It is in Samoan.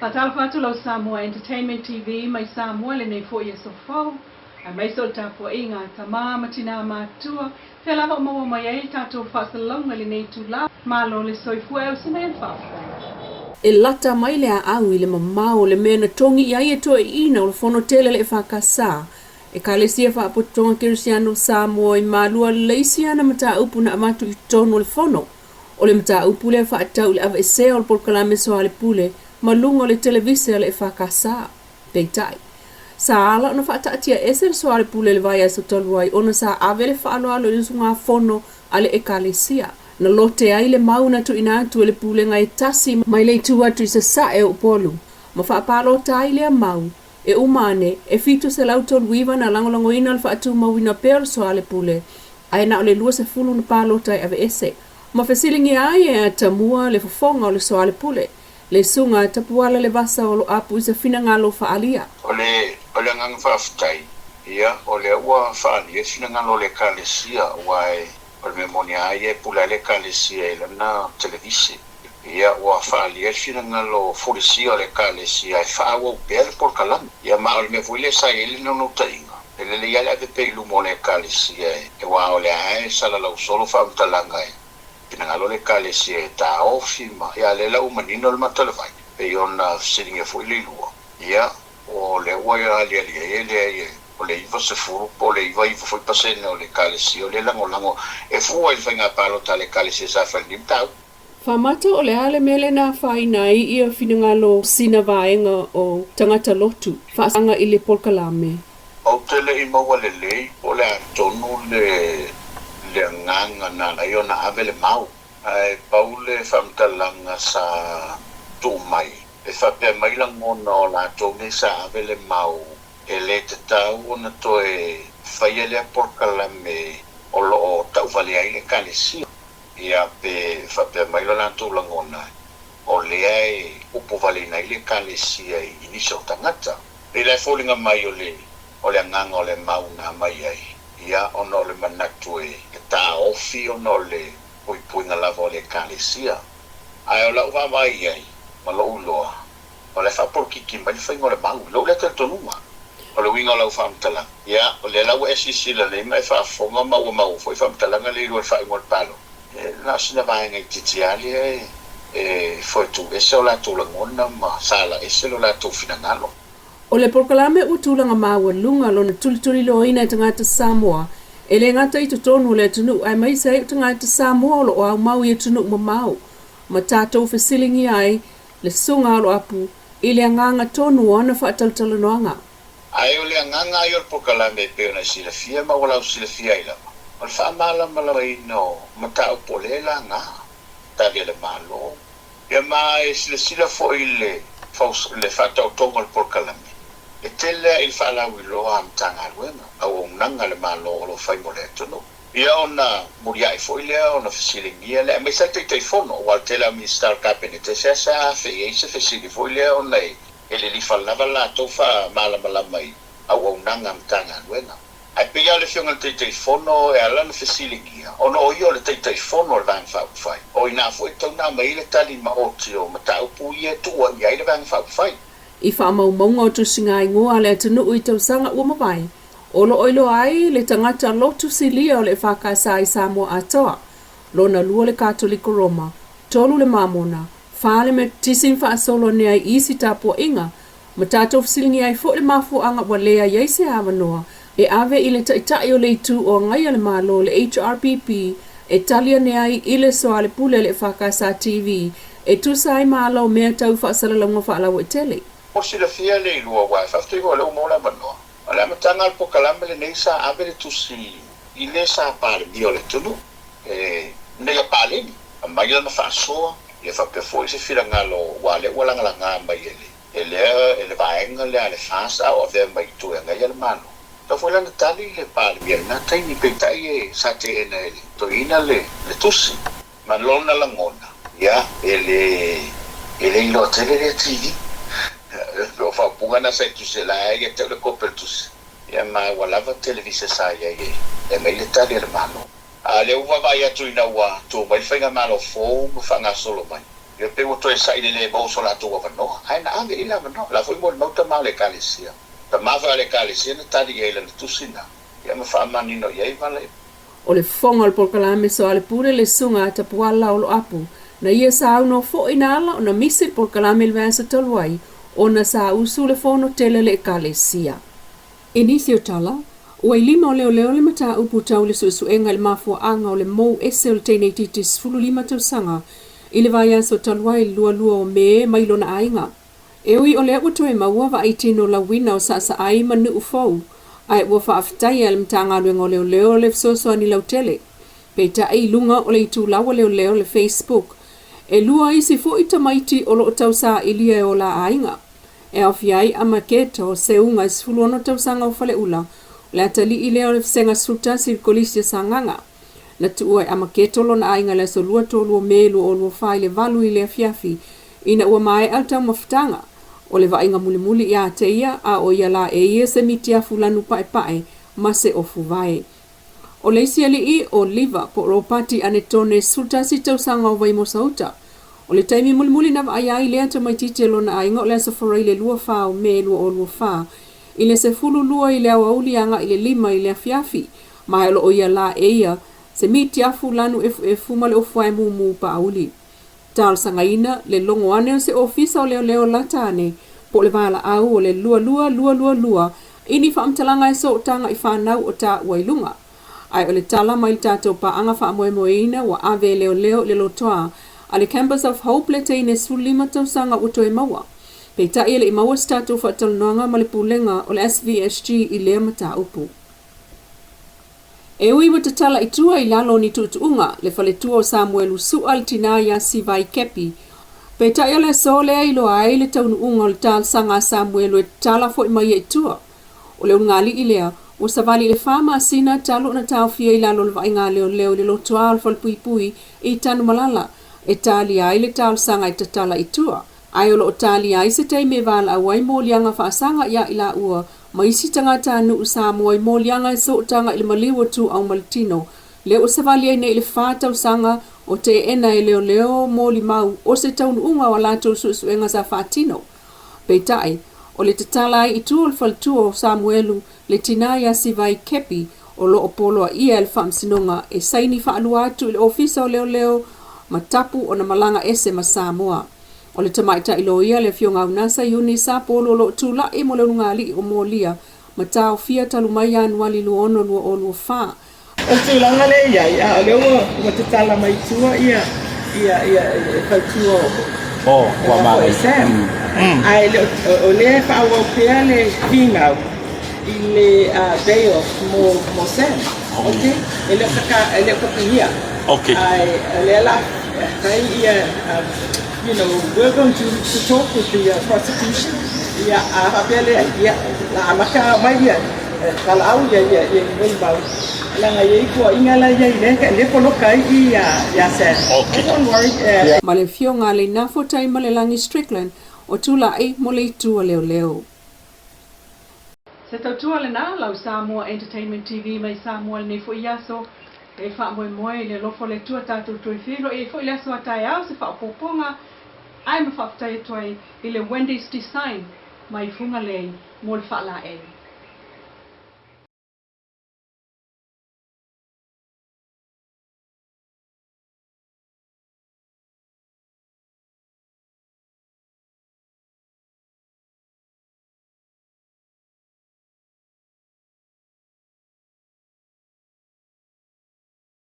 Faatalofa atu lau Samoa Entertainment TV mai Samoa i lenei foi aso fou, aemaise o le tapuaiga a tama ma tinā matutua, fea lava o maua mai ai le tatou faasalalauga i lenei itula. Malo le soifua e usi mai le faafofoga. E lata mai le aau i le mamao o le mea na togi i ai e toeaiina o le fono tele a le EFKS, Ekalesia Faapotopotoga Kerisiano o Samoa i Malua le isi ana mataupu na avatu i totonu o le fono. O le mataupu lea faatatau i le aveesea o le polokalame soalepule ma luga o le televise a le EFKS. Peitai, sa ala ona faataatiaese le soalepule i le vaiaso talu ai ona sa ave le faaaloalo i le usugafono a le Ekalesia. Na lote ai le mau na tuuina atu e le pulega e tasi mai le itu atu i sasae o Upolu ma faapalota ai lea mau e uma ane e 739 na lagolagoina le faatumauina pea o le soalepule ae na o le 20 na palota e aveese. Ma fesiligia ai e atamua le fofoga o le soalepule, le susuga a Tapuala Levasa o lo apu i se finagalo faaalia. O le o le agaga faafetai, ia, o lea ua faaalia le finagalo o le Ekalesia, aua e, o le mea moni lava ia e pule lava le Ekalesia i lana televise. Ia, ua faaalia le finagalo fulisia o le Ekalesia e faaauau pea le polokalame. Ia, ma o le mea foi lea sa i ai le naunautaiga, e lelei lava le ave pea i luma o le Ekalesia e, aua o lea lava e salalau solo faamatalaga e finagalo le Ekalesia e taofi ma, ia, lea la ua manino le mata o le vai, pei ona fesiligia foi le ilua. Ia, o lea ua aliali ai e leai o le 90 po o le 99 foi pasene o le Ekalesia o lea e lagolago e fua i le faiga palota a le Ekalesia sa fai i lenei mataupu. Faamata o le a le mea lea na afaina ai ia finagalo sina vaega o tagata lotu faasaga i le polokalame? Ou te le i maua lelei po o le a tonu le le agaga na ala ai ona ave le mau, ae pau le faamatalaga sa tuu mai, e faapea mai lagona o latou nei sa ave le mau e le tatau ona toe faia lea polokalame o lo o tauvalea ai le Ekalesia. Ia, pe faapea mai lo latou lagona, o lea e upuvaleina ai le Ekalesia i nisi o tagata. Pei la e foliga mai o le o le agaga o le mau na aumai ai, ia, ona o le manatu e taofi ona o le puipuiga lava o le Ekalesia. Ae o lau vaavaai i ai ma lou iloa, o la e faapolokiki mai le faiga o le mau i lou lea talitonuga. O le uiga o lau faamatalaga, ia, o lea la ua e silasila nei ma e faafofoga ma ua maua foi faamatalaga lea i lua i le faaiuga o le palota. Na o sina vaega itiiti lava lea e foe tuuese o latou lagona ma sala ese lo latou finagalo. O le polokalame ua tulaga maualuga lona tulituliloaina e tagata Samoa, e le gata i totonu o le atunuu aemaise ai o tagata Samoa o lo o aumau i atunuu mamao, ma tatou fesiligia ai le susuga Aloapu i le agaga tonu o ana faatalatalanoaga. Ae o le agaga ai o le polokalame e pei ona e silafia ma ua lausilafia ai lava, o le faamalamalamaina o mataupu o lea e laga, tali a le Malo, ia ma e silasila foi i le le faataotoga o le polokalame, e tele lava i le faalauiloa a Matagaluega, auaunaga a le Malo o lo o fai mo le atunuu. Ia ona muliai foi lea ona fesiligia lea, aemaise lava le Taitaifono, aua o le tele lava o Minisita o le Kapeneta e seasea afe i ai se fesili foi lea ona e lilifa lava latou faamalamalama i auaunaga a Matagaluega. Ae pei lava o le Afioga i le Taitaifono e ala ona fesiligia, ona o ia o le Taitaifono o le Vaega Faaupufai, o i ina foi e tatau ona aumai ai le tali maoti o mataupu ia e tuuaia ai le Vaega Faaupufai. I faamaumauga o tusigaigoa a le atunuu i tausaga ua mavae, o lo o iloa ai le tagata lotu silia o le EFKS i Samoa atoa, lona lua le Katoliko Roma, tolu le Mamona, fa le Metotisi ma faasolo ane ai i isi tapuaiga, ma tatou fesiligia ai foi le mafuaaga ua leai ai se avanoa e ave i le Taitai o le Itu o Agaia le Malo le HRPP e tali ane ai i le soalepule a le EFKS TV e tusa ai ma ala o mea tau faasalalauga faalauaitele. Mo silafia le ilua aua e faafetai foi o lea ua maua le avanoa. O le amataga o le polokalame lenei sa ave le tusi i le sa Palemia o le atunuu e ina ia paleni aumai lana faasoa ia faapea foi se finagalo aua o lea ua lagalaga mai e le E lea e le vaega lea a le FAST a o avea mai i tua e agaia le Malo. Tau foi la na tali le Palemia i lena taimi, peitai e sa teena e le toeaina le tusi. Ma lona lagona, ia, e le, e le iloa tele lea TV. O faaupuga na sa i tusi e la ia te au le kope o le tusi. Ia ma ua lava televise sa i ai e aumai le tali a le Malo. A o lea ua vaavaai atu ina ua tu mai le faigamalo fou ma faagasolo mai. Ia pei ua toe saili le maua so latou avanoa, ae na ave i ai le avanoa. O la foi molimau tama o le Ekalesia. Tama foi a le Ekalesia na tali i ai i lana tusi na, ia ma faamanino i ai vala ia. O le fofoga o le polokalame Soalepule le Susuga a Tapuala o Loapu, na ia saunoa foi na ala ona misi le polokalame i le vaiaso talu ai, ona sa usu le fono tele a le Ekalesia. I nisi o tala, ua i lima o leoleo le mataupu tau le suesuega i le mafuaaga o le mou ese o le teineitiiti 15 tausaga i le vaiaso talu ai le lualua o Me mai lona aiga. E ui o lea ua toe maua vaai tino lauina o Saasaai ma Nuufou, ae ua faafetaia e le Matagaluega o Leoleo le fesoasoani lautele. Peitai i luga o le itulaua leoleo le Facebook, e lua isi foi tamaiti o lo o tausaailia e o la aiga. E aofia ai a Maketo, seuga e 16 tausaga o Faleula, o le atalii lea o le Vasega 11 i le Kolisi o Sagaga. Na tuua e Amaketo lona aiga i le aso 23 o Me 2024 i le 8 i le afiafi, ina ua maea le taumafataga. O le vaaiga mulimuli ia te ia, a o ia la e ia se mitiafu lanu paepae ma se ofu vae. O le isi alii, o Liva, po o Ropati Anetone, 11 tausaga o Vaimosauta. O le taimi mulimuli na vaaia ai lea tamaitiiti e lona aiga o le aso Faraile 24 o Me 2024, i le 12 i le aoauli agai i le 5 i le afiafi, ma o lo o ia la e ia se mitiafu lanu efuefu ma le ofuae mumu paauli. Talosagaina le logo ane o se ofisa o leoleo lata ane po o le valaau o le 22222 i ni faamatalaga e sootaga i fanau o taua i luga. Ae o le tala mai le tatou paaga faamoemoeina ua ave e leoleo i le lotoa a le Campus of Hope le teine 15 tausaga ua toe maua. Peitai e le i maua se tatou faatalanoaga ma le pulega o le SVSG i lea mataupu. E ui ua tatala i tua i lalo o ni tuutuuga le faletua o Samuelu Su'a le tinā iā Sivai Kepi, peitai o le aso lea i iloa ai le taunuuga o le talosaga a Samuelu e tatala foi mai ai i tua. O le ulugalii lea, ua savali i le fa masina talu ona taofia i lalo o le vaaiga a leoleo i le lotoa o le falepuipui i Tanumalala e talia ai le talosaga e tatala i tua. Ae o lo o talia ai se taimi e valaau ai moliaga faasaga iā i laua ma isi tagatanuu Samoa i moliaga e sootaga i le maliu o Tuau ma le tino, lea ua savali ai nei i le fa tausaga o teena e leoleo molimau o se taunuuga o a latou suesuega sa faatino. Peitai, o le tatala ai i tua o le faletua o Samuelu, le tinā iā Sivai Kepi, o lo o poloaia e le Faamasinoga e saini faalua atu i le Ofisa o Leoleo ma tapu ona malaga ese ma Samoa. O le tamaitai loia le Afioga Aunasa Iuni Sapolu o lo o tulai mo le ulugalii o Molia ma taofia talu mai Ianuali 2024. O le tulaga lea e i ai, a o lea ua ua tatala mai tua ia ia ia e fautua o ua manaia. Sam. Ae le o lea e faaauau pea le finau i le bail mo mo Sam. Okay. E le o kaka e le o kapinia. Okay. Ae o lea la fai ia you know, we're going to to talk with the prosecution. Ia a faapea lea, ia la amata mai ia valaau ia ia ia nei mau leaga e i ai puaʻiga la i ai lea lea poloka ai i iā Sam. Okay. Don't worry. Yeah. Ma le afioga a Leinafo Taimalelagi Strickland o Tulaʻi mo le itu a leoleo. Se tautua lena, lau Samoa Entertainment TV mai Samoa lenei foi aso e faamoemoe i le alofa o le Atua tatou toe feiloai ai foi le aso a taeao se faaopoopoga ae ma faafetai atu ai i le Wendy's Design mai Fugalei mo le faalaei.